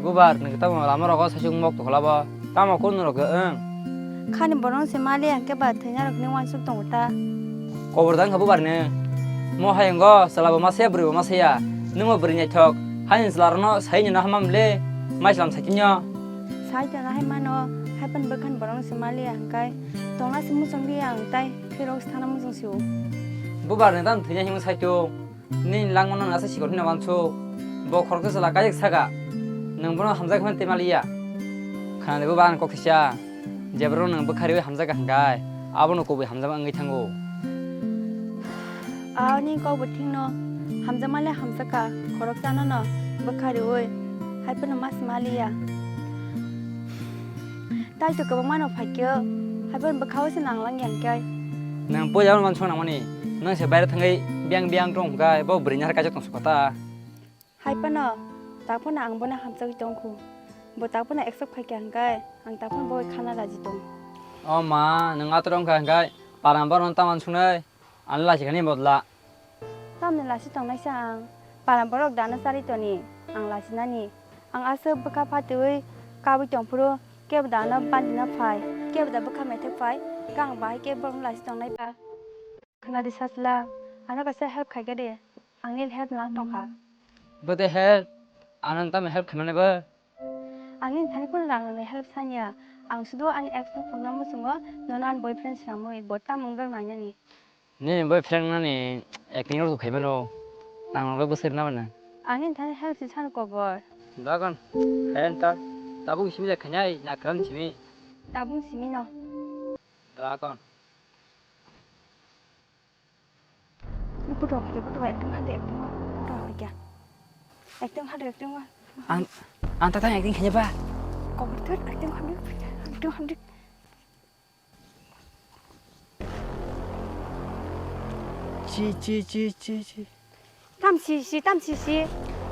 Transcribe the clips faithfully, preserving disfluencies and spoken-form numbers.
Bubar, nwng tamo lama rogo saichung mok tokla bo. Tamo kun rok wng? Khani borong se mali ang ke ba thwina rok ni wansuk tongo ta. Kobor dang kha bubar ne. Mo hai ngo sala bo ma saya bwrwi bo ma saya. Nwng bo bwrwi naithok. Hai ni sala rok no sai ni no hamam le. Mai slam sai kinyo. Sai ta hai mano. Hai pan bwkhan borong se mali ang kai. Tongna se muchung di ang tai. Thwi rok se thana muchung si o. Bubar ne tam thwina himung sai tu. Nini langmano nasa sikol hino wansuk. Bo khoroksa chwla kayek saka. Nwng bono hamjak hwnwi twi maliya. Khna de bo ba ang kok kisa. Jebro nwng bwkha riwi hamjak hwnkhe abono kubui hamjak wngwi thango. Ani kok bo thikno hamjak male hamjak kha khoroksa no no bwkha riwi hai phano mas maliya. Tai to kwbangma no phaikhe, hai phano bwkha o se nang lang yang khe. Nang puila wng song nang mani, nang se baire thangwi biang biang tong kha, bo bwrwi ni har kaisa tong sukha ta. Hai phano, tak phano ang bono hamjagwi tong khu. Bo tak phano accept khai kha hwnkhe, ang tak phano bo khana raji tong. O ma, nang ator wng kha hwnkhe, paran bono tamo sunai. Ang lachi kani bodla. Tamni lachi tongnai sa ang. Para borok dana chari toni. Ang lachi nani. Ang aswk bwkha phatwi kabwi tongphuru kebo dana bandina phai. Kebo da bwkha methek phai. Kang bahai kebo borok lachi tongnai ba. Khna di sachla. Ano kaisa help khai khe de. Ang nil help lang tongkha. Bwtwi help? Ano tamo help khaimani bo? Ang nini thani kunu rang rwnai help sanya. Ang sudu ani ex no phone no muchungo, nono ani boyfriend swnamwi, bo tamo wngjaknai nani. Nini boyfriend nani acting rok khaimano, nang rok bwswk na mano. Ang nini thani help si sano kobor. Dagon, khayan ta, tabuk simi da khainai, na kran simi. Tabuk simi no. Dagon. Buto, buto, ekdom hade, ekdom buto hade kya? Ekdom hade, ekdom. Ang, ang tatang acting khaina ba. Kobor thut, ekdom hade, ekdom hade. Chi, chi, chi, chi, chi. Tam si si, tam si si.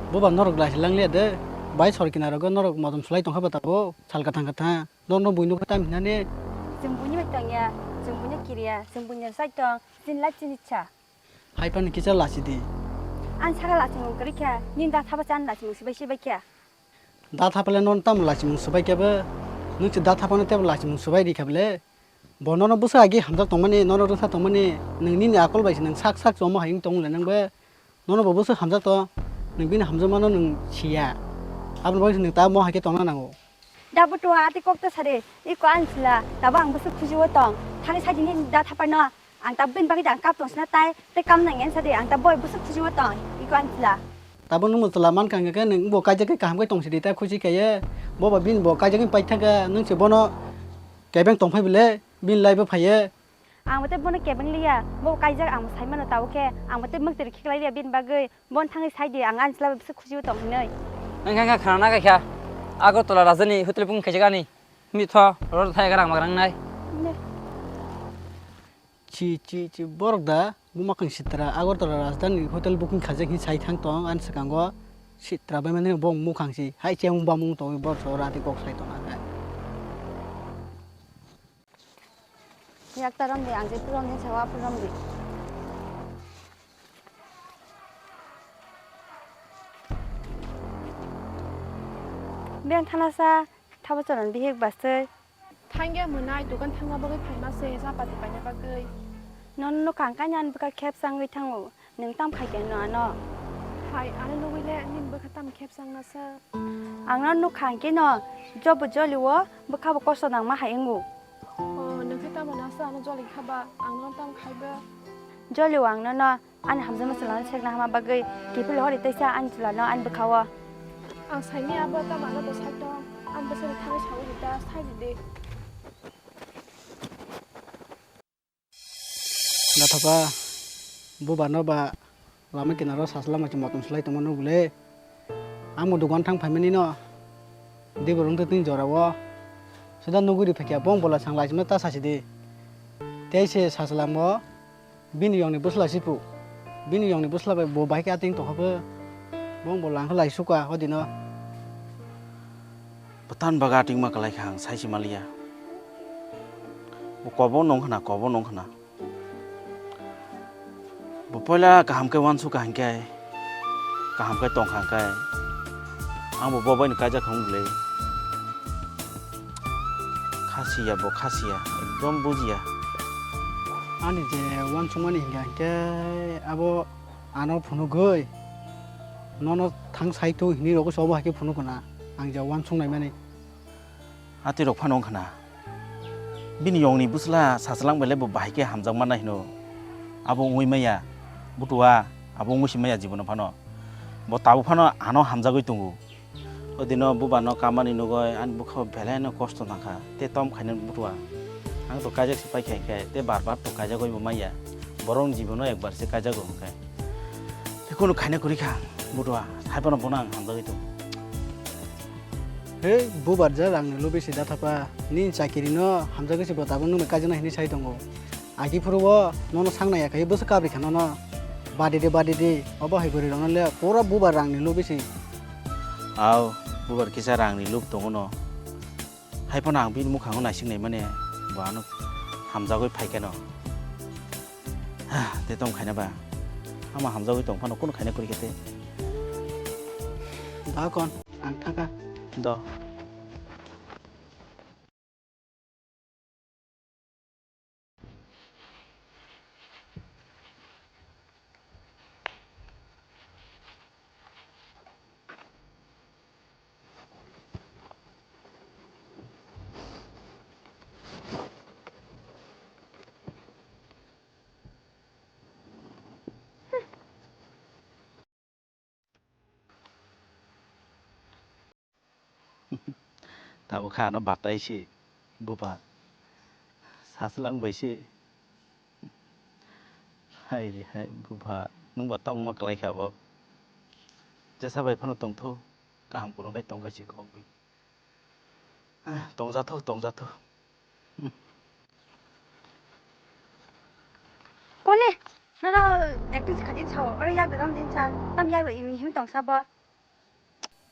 Boba norok lai lang le de. Bai sor kinaro go norok modom sulai tongkha ba tabo. Sal kathang kathang. Norno buino khe tam hinani? Chwng buini bai tongya, chwng buino kiriya, chwng buino sai tong, chini lai chini cha. Hai phano kisa lachi di. Ani saka lachimung kwrwi kha, nini da thapa chan lachimung sibai sibai kha. Da thapale nono tamo lachimung sibai kha bo? Nwng se da thapano tebo lachimung sibai ri kha bole? Bo nono bwswk agi hamjak tongmani, nono rwngsa tongmani, nwng nini akol bai se nwng sak sak chomo hai wng tong le nwng bo? Nono bo bwswk hamjak tong, nwng bini hamjakmano nwng siya. Aboni bagwi se nwng ta mo hai khe tongna nango. Da butua ati kok ta sade, iko ani chwla, tabo ang bwswk khujiwo tong. Thani sajini da thapano, ang tabo bini bagwi da ang kap tong sina tai, tei kam nang yan sade, ang tabo bwswk khujiwo tong, iko ani chwla. Tabo nwng chwla man kang khe nwng bo kaijak khe kaham khe tong sidi ta khuji khe ye. Bo ba bini bo kaijak khe pai thang khe nwng se bono kebeng tong phai bole, bini lai bo phai ye. Ang bo tei bono kebeng liya, bo kaijak ang bo sai mano tabo khe, ang bo tei mwktwi rw khiklai liya bini bagwi, bono thangwi sai di, ang ani chwla bai bwswk khujiwi tong hinwi. Wngkha wngkha khana nai kha, Agartala rajani hotel booking khaijak ani, mitho, oro thai rang magrang nai. Chi, chi, chi, borok da, bo makang sitra, Agartala rajdhani hotel booking khaijak hinwi sai thang tong ani swkango, sitra bai mani bo mukhang si, hai chemung bamung tongwi borok so rati kok sai tong kha. Yak ta rom di, ang je purom din sawa purom di. Beng thana sa, thabo choron bihik bastwi. Thangya mwnai, dukan thangna bagwi phaima se, chapati paina bagwi. Nono nokha ang kainwi ani bwkha khep changwi thango. Nwng tam khai khe no ano? Hai, ano nugwi le nini bwkha tam khep changna sa? Ang no nukha hwnkhe no jobo joli o bwkha bo kosto nangma hai wngo. O, nwng khe tamo nasa ano joli kha ba? Ang no tam khai ba? Joli o ang no no ani hamjakma chwla no sekna hama bagwi kiphil hori teisa ani chwla no ani bwkha o. Ang saini abo tamo ano to sai tong, ani bwsai ni thangwi sawi di ta, sai di de. Nathapa, buba no ba lama kinaro sasla maki motom slai tongma nugule. Amo dugan thang phaimani no. Dibo rung tini jora o. Suda nuguri phakya bong bola sang laisima ta sasi di. Tei se sasla mo bini yongni bwsla sipu. Bini yongni bwsla bai bo bai khe ating tongkha bo. Bong bola ang khe lai suka hodino. Bwtan baga tingma kwlai kha ang sai se maliya. Bo kobo nung khna, kobo nung khna. Bo poila kaham khe uansuk kha hinkhe, kaham khe tong kha hinkhe, Ang bo bo bai no kaijak wng bwlwi. Khasiya bo khasiya, ekdom bujiya. Ani je uansukmani hinkhe, hinkhe abo ano phunugwi, nono thang sai tu hinwi rogo se obo hai khe phunuk na. Ang je uansuk naimani. Atwi rok phano wngkha na. Bini yongni bwsla sachwlang belai bo bahai khe hamjak manna hino. Abo wngwi maya, butua, abo wngwi si maya jibono phano. Bo tabuk phano ano hamjagwi tongo. O dino buba no kamani nugwi ani bwkha belai no kosto nangkha. Te tom khaina butua. Ang to kaijak se paikha hinkhe, te bar bar to kaijagwi bo maya. Borok ni jibono ekbar se kaijago hinkhe. Te kunu khaina kwrwi kha, butua. Hai phano bono ang hamjagwi tongo. Hei, bubar ja rangni lubi se da thapa. Nini chakiri no hamjagwi se bo tabuk nungni kaijana hinwi sai tongo. Agi phuru o nono sang naiya khai bwswk kabri kha nono. Badi de, badi de. Obo hai bwrwi rokno le pura bubar rangni lubi se. Aw, bubar kisa rangni lub tongo no. Hai phano ang bini mukhango naising naimani bo ano hamjagwi phai khe no. Te tong khaina ba. Ama hamjagwi tong phano kunu khaina kwrwi khe te. Da kon, ang thaka. Do. Tabuk kha ano batai se, buba. Sachwlang bai se. Hai re hai, buba. Nwng bo tongma kwlai kha bo. Jesa bai phano tongtho. Kaham kwrwng khe tongkha se kok. Tongjathok, tongjathok. Kone, nono acting se khaidi sao, oro yak dam din sa, tam yak ro imi him tong sa bo.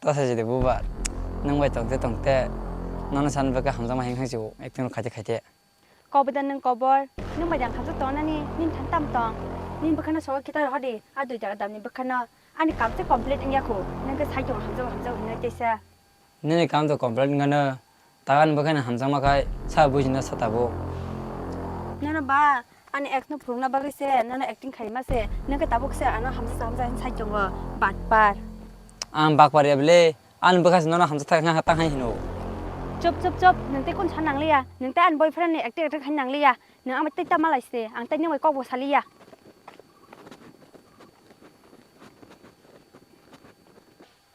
To sa jide buba, nang bai tongte tongte, nono san bwkha hamjakma him hang si acting ro khaidi khaidi. Kobor da nwng kobor, nwng bai jang hamjak tong nani, nini than tam tong, nini bwkhano sogo kita rohor di, a dui jaga damni bwkhano, ani kam se complete wngya khu, nwng khe sai tong hamjak hamjak hinwi teisa. Nini kam to complete wngano, tagan bwkhano hamjakma khai sa bujina sa tabuk. Nono ba, ani ex no phurukna bagwi se, nono acting khaima se, nwng khe tabuk se ano hamjak hamjak hinwi sai tongo, batpar. Ang bakpar ya bele, ani bwkha se nono hamjak thang thang hai hino. Chop chop chop, nwng tei kun sa nangliya, nwng tei ani boyfriend ni acting acting khai nangliya, nwng ang bai tei ta malai se, ang tei nwng bai kok bo saliya.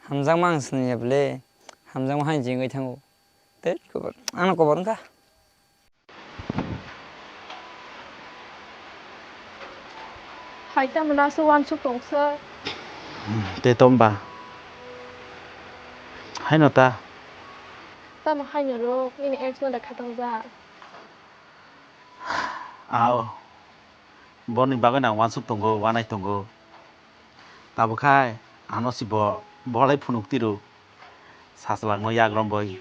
Hamjakma ang siniya bele, hamjakma hai jengwi thango. Tei kobor, ano kobor wngkha. Hai tamo nasu wansuk tongsa. Tei tomba. Haino ta. Tamo haino rok, nini ex no da khatang ja. Ao. Boni bagwi nang wansuk tongo, wanai tongo. Tabuk khai ano si bo bolai phunuk tiro. Sachwlangno yagramboi.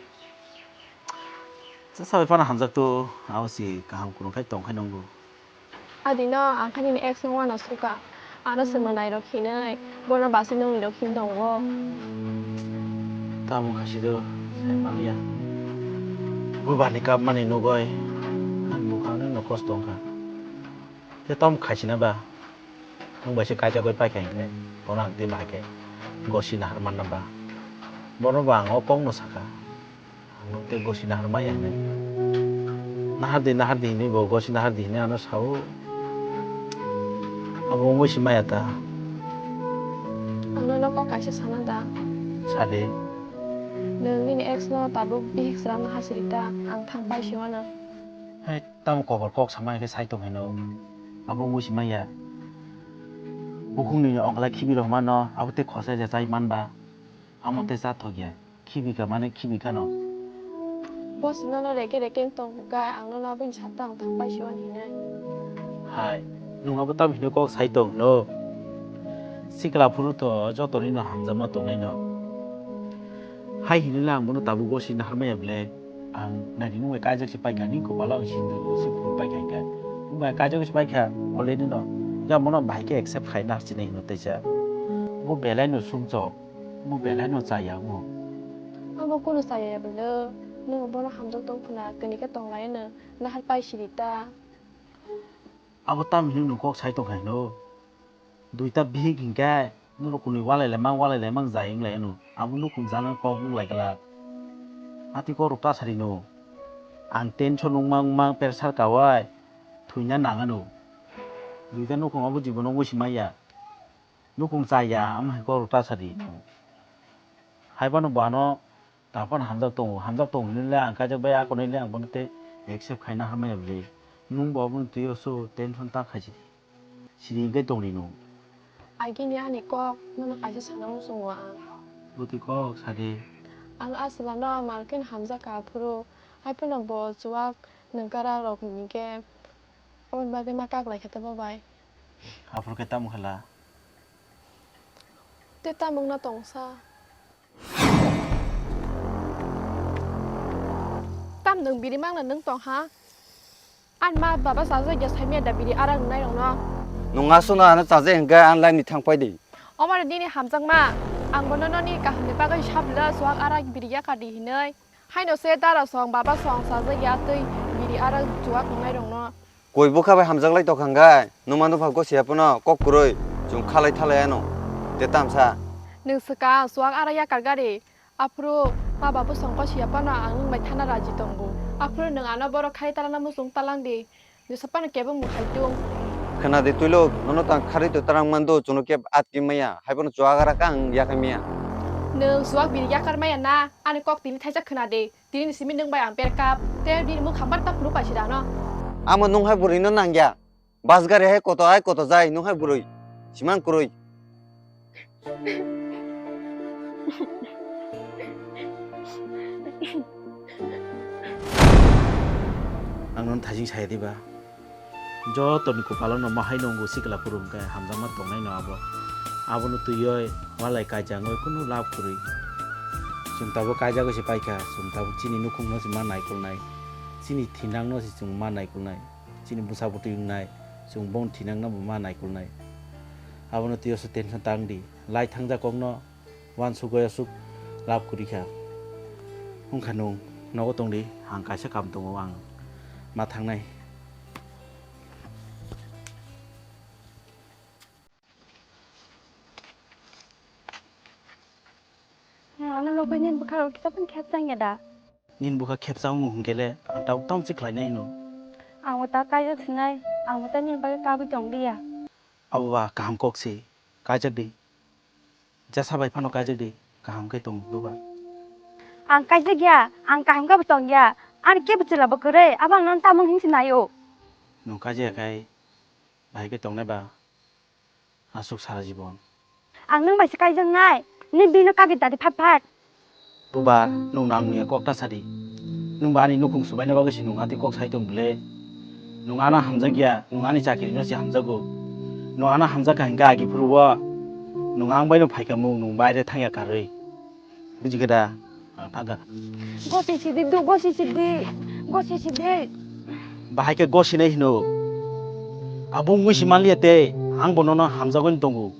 Cha sabai phano hamjakto, abo si kaham kwrwng khai tong khai nwngo. Adino ang khe nini ex no uanw suka. Ano se mwnairok hinwi, bono basi nwngnirok hin tongo. Tamo khai sido, sai manliya. Bubani kapmani nugwi, ani bukhangno kosto wngkha. Tei tamo khaisina ba? Nwng bai se kaijagwi paikha hinkhe, bono ang tei bahai khe gosi nahar manna ba? Bono bo ang o kokno sakha. Ang nwng tei gosi nahar maya hinwi. Nahar di, nahar di hinwi bo gosi nahar di hinwi ano sao. Abo wngwi se maya ta. Ang nono kok kaisa sana da. Sadi. Nwng nini ex no tabuk bihik srangno hasiri ta, ang thang pai se uanw. Hai. Tamo kobor kok sama khe sai tong hino. Abo wngwi si manya. Bukhukni ongla khibi rok mano, abo tei khosai rechai man ba. Amo tei cha thok ya. Khibi kha mane khibi khano. Boss nono reke reke wng tong kha, ang nono aboni sakta ang thang pai si uanw hinai. Hai, nwng abo tamo hino kok sai tong hino. Sikla phuru to joto nino hamjakma tongnai no. Hai hinwi le ang bono tabuk gosi nahar maya ble. Ang nai di nwng bai kaijak se paikha, nini kopalo ang sindur se phuru paikha hinkhe. Nwng bai kaijak se paikha, already no. Ya bono bahai khe accept khai na sinai hino teisa. Bo belai no sumsok, bo belai no chaya bo. Bo kunu chaya bwlw, nwng bono hamjak tong phuna, kwnwi khe tong lai no, nahar pai siri ta. Abo tamni hwnwi nwng kok sai tong kha hino? Duita bihik hinkhe norok kwnwi walai laimang, walai laimang jai wng lai ano. Abo nukhung jana kok wng lai glak. Hati kok rok ta sari no. Ang tension wngmang, wngmang pressure kawai thwina nang ano. Duita nukhung abo jibono wngwi si manya. Nukhung chaya, amo hai kok rok ta sari no. Hai phano bo ano Tang phano hamjak tongo, hamjak tongo hinwi le ang kaijak bai, a konwi le ang bono tei accept khaina hamya bwle. Nwng bo aboni twi o so tension ta khaisi. Siri hwnkhe tongdi nwng. Agini ani kok nono kaisa sana muchungo ang. Bwtwi kok sadi. Ang aswlano malkheno hamjak kha aphuru, hai phano bo chuwak nwng kara rok hinkhe aboni bagwi ma kak lai kha tei bo bai. Aphuru khe tamo khala? Tei tamo wngna tongsa. Tam nwng biri mangna nwng tong ha? Ani ma baba chajak ya saimya da biri arak nwnai rokno. Nwng aswkno ano chajak hwnkhe ani life ni thang pai di. Omar nini hamjakma, ang bono noni kahamni bagwi sabwla chuwak arak biri yakar di hinwi. Haino se dara song baba song chajak ya tei biri arak chuwak nwnai rokno. Koi bwkha bai hamjak lai tokha hwnkhe, nwng mano pha gosi ya phano kok kwrwi, chwng khalai thalai ano. Te tamsa. Nwng swkang chuwak arak yakar gari. Aphuru ma babu songko siya phano ang nwng bai thana raji tongo. Aphuru nwng ano borok khai talana muchung talang di. Jesa phano kebo mwkhai tung. Khna di twilok, nono tang kharwi to tarang mando, chwngno kebo atwi maya. Hai phano chuwak arak ang yakhai maya. Nwng chuwak biri yakar maya na, ani kok tini thaisa khna di. Tini ni simi nwng bai ang perkap. Te bini mwkhang bar ta phuru paisi da no. Amo nwng hai bwrwi no nangya. Bus gari hai koto hai koto jai, nwng hai bwrwi simang kwrwi. Ang nono thaijing saya diba? Joto ni kupalo no ma hai nungo sikla phuru hwnkhe hamjakma tongnai no abo. Abono twiwi walai kaijangwi kunu lab kwrwi. Chwng tabuk kaijagwi se paikha, chwng tabuk chini nukhung no se ma naikolnai, chini thinang no se chwng ma naikolnai. Chini bwsa bwtwi wngnai, chwng bong thinangno bo ma naikolnai. Abono twiwi aswk tension tang di. Lai thangjak kokno uansukgwi aswk lab kwrwi kha. Wngkha nwng nogo tong di, ang kaisa kam tongo, ang ma thangnai. Ano logi nini bwkha rok kisa phano khepchang ya da? Nini bwkha khepchang wng hwnkhe le ang tabuk tamo se khlainai hino. Ang bo ta kaijak sinai, ang bo ta nini bagwi kabwi tong liya. Abo ba kaham kok se, kaijak di. Jesa bai phano kaijak di, kaham khe tong buba. Ang kaijak ya, ang kaham khe bo tong ya. Ani kebo chwla bo kwrwi, abo ang nono tamo hwnwi se naio. Nwng kaijak ya khai, bahai khe tongnai ba? Aswk sara jibon. Ang nwng bai se kaijaknai. Nini bini kagwi dadi phat phat. Buba, nwng nang nungya kok ta sadi. Nwng ba ani nukhung swbaina bagwi se nwng atwi kok sai tong bwle. Nwng ano hamjak ya, nwng ani chakiri no se hamjago. Nwng ano hamjak kha hinkhe agi phuru o nwng ang bai no phaikha mung, nwng baire thangya karwi. Buji khe da? Ang thangkha. Gosi sidi du, gosi sidi, gosi sidi. Bahai khe gosinai hino. Abo wngwi si manliya tei, ang bo nono hamjagwi tongo.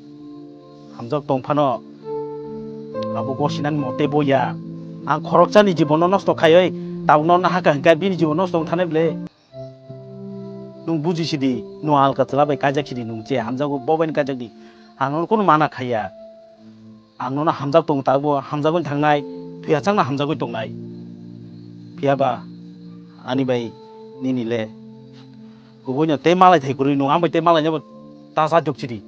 Hamjak tong phano. Abo gosinani mote boya. Ang khoroksani jibono nosto khaiwi, tabukno nahakha hinkhe bini jibon nosto wng thanai bwle. Nwng buji sidi, nwng alka chwla bai kaijak sidi, nwng je hamjago bo bai kaijak di. Ang nono kunu mana khaiya. Ang nono hamjak tongo, tabukbo hamjagwi thangnai, thwiya chakno hamjagwi tongnai. Phiya ba ani bai nini le kubuino tei malai thai kwrwi, nwng ang bai tei malai nabo ta cha jok sidi.